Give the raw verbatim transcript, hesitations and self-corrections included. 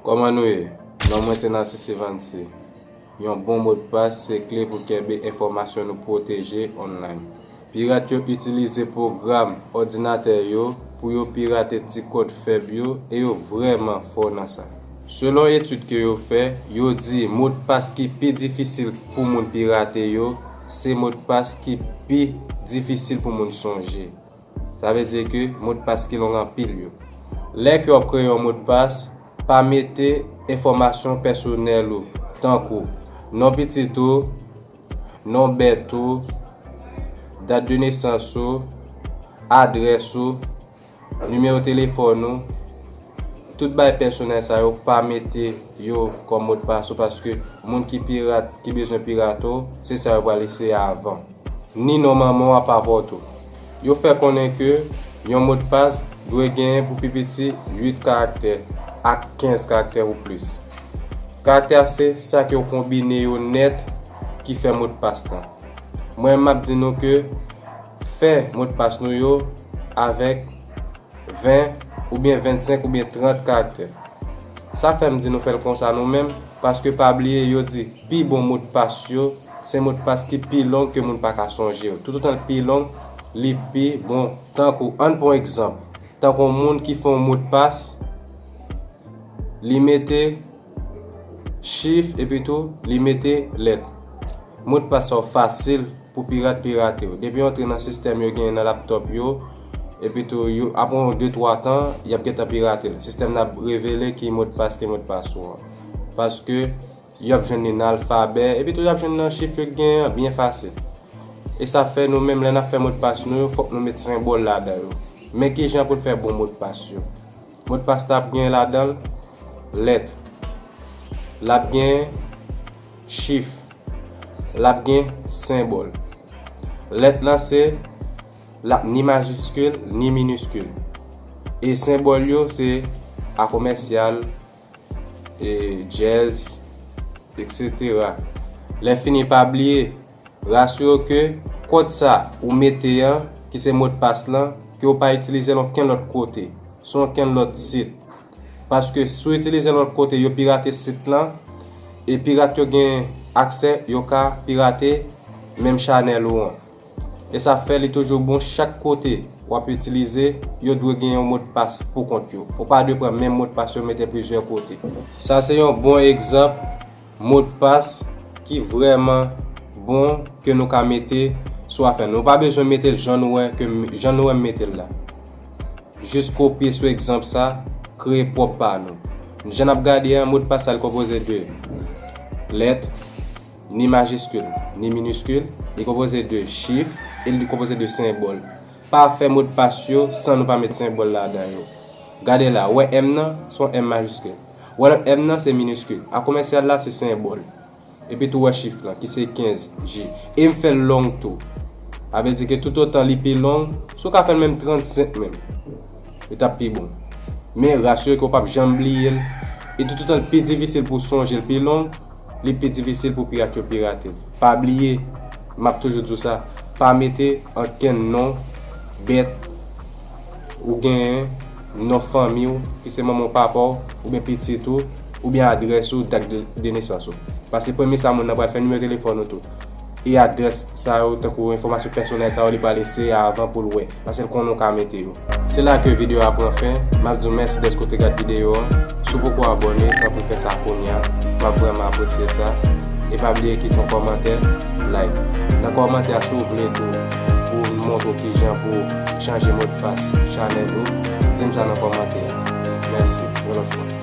Kòman nou ye? Non mwen se Narcisse Evancy. Yon bon modpas se kle pou kenbe enfòmasyon nou pwoteje online. Pirat yo itilize pwogram òdinatè yo pou yo pirate ti kòd fèb yo e yo vrèman fò nan sa. Selon etid ke yo fè, yo di modpas ki pi difisil pou moun pirate yo, se modpas ki pi difisil pou moun sonje. Sa vle di ke modpas ki long anpil yo. Lè ke w ap kreye yon modpas, pa mete enfòmasyon pèsonèl ou, tankou non pitit ou, non bèt ou, dat de nesans ou, adrès ou, nimewo telefòn ou, tout bagay pèsonèl sa yo pa mete yo kòm modpas ou, paske moun ki pirat, ki bezwen pirate w, se sa yo pral eseye avan. Ni non manman w a pa pòt ou. Yo fè konnen ke yon modpas dwe genyen pou pi piti uit karaktè ak kenz karaktè ou plis. Karaktè a se sa ke w konbine yo nèt ki fè modpas lan. Mwen m ap di nou ke fè modpas nou yo avèk ven oubyen vennsenk oubyen trant karaktè. Sa fè m di nou fè l konsa nou menm, paske pa bliye yo di pi bon modpas yo, se modpas ki pi long ke moun pa ka sonje yo. Toutotan l pi long, li pi bon. Tankou, ann pran yon egzanp, tankou yon moun ki fè yon modpas, li mete chif epi tou li mete lèt. Modpas sa yo fasil pou pirat pirate yo. Depi yo antre nan sistèm yo genyen nan laptòp yo, epi tou yo, apre yon de twa tan, y ap gentan pirate l. Sistèm nan ap revele ki modpas ki modpas ou an. Paske y ap jwenn li nan alfabè, epi tou y ap jwenn nan chif yo genyen an byen fasil. E sa fè nou menm lè n ap fè modpas nou yo, fòk nou met senbòl ladan yo. Men kijan pou n fè bon modpas yo. Modpas la ap gen ladan l lèt. L ap gen chif. L ap gen senbòl. Lèt lan se l ap ni majiskil ni miniskil. E senbòl yo se a komèsyal, e dyèz, etsetera. Lè fini, pa bliye, rasire w ke kòd sa ou mete an, ki se modpas lan, ke w pa itilize l okenn lòt kote, sou okenn lòt sit. Paske si w itilize l lòt kote, yo pirate sit lan, e pirat yo gen aksè, yo ka pirate menm chanèl ou an. E sa fè li toujou bon chak kote w ap itilize, yo dwe gen yon modpas pou kont yo. Ou pa dwe pran menm modpas yo mete plizyè kote. Sa se yon bon egzanp modpas ki vrèman bon ke nou ka mete sou afè nou. Nou pa bezwen mete l jan nou wè ke m, jan nou wè m mete l la. Jis kopye sou egzanp sa, kreye pwòp pa nou. Jan n ap gade an, modpas sa li konpoze de lèt, ni majiskil, ni miniskil, li konpoze de chif, e li konpoze de senbòl. Pa fè modpas yo san nou pa met senbòl ladan yo. Gade la, wè M nan, se yon M majiskil. Wè lòt M nan, se miniskil. A komèsyal la, se senbòl. Epi tou wè chif lan, ki se kenz J. E m fè l long tou. Sa vle di ke toutotan li pi long, si w ka fè l menm trannsenk menm, li t ap pi bon. Men rasire ke w p ap janm bliye l. E toutotan l pi difisil pou w sonje l pi long, li pi difisil pou pirat yo pirate l. Pa bliye, m ap toujou di w sa, pa mete ankenn non bèt ou genyen, non fanmi w, ki se manman w, papa w, oubyen pitit ou, oubyen adrès ou, dat de, de nesans ou. Paske premye sa moun nan pral fè, nimewo telefòn ou tou. E adrès sa yo, tankou enfòmasyon pèsonèl sa yo, li pral eseye avan pou l wè. Paske l konnen w ka mete yo. Se la ke videyo a pran fen. M ap di w mèsi dèske w te gade videyo an. Si w poko abòne, tanpri fè sa kounye a. M ap vrèman apresye sa. E pa bliye kite yon kòmantè, like. Nan kòmantè a, si w vle tou, pou m montre w kijan pou w chanje modpas chanèl ou, di m sa nan kòmantè a. Mèsi. Yon lòt fwa.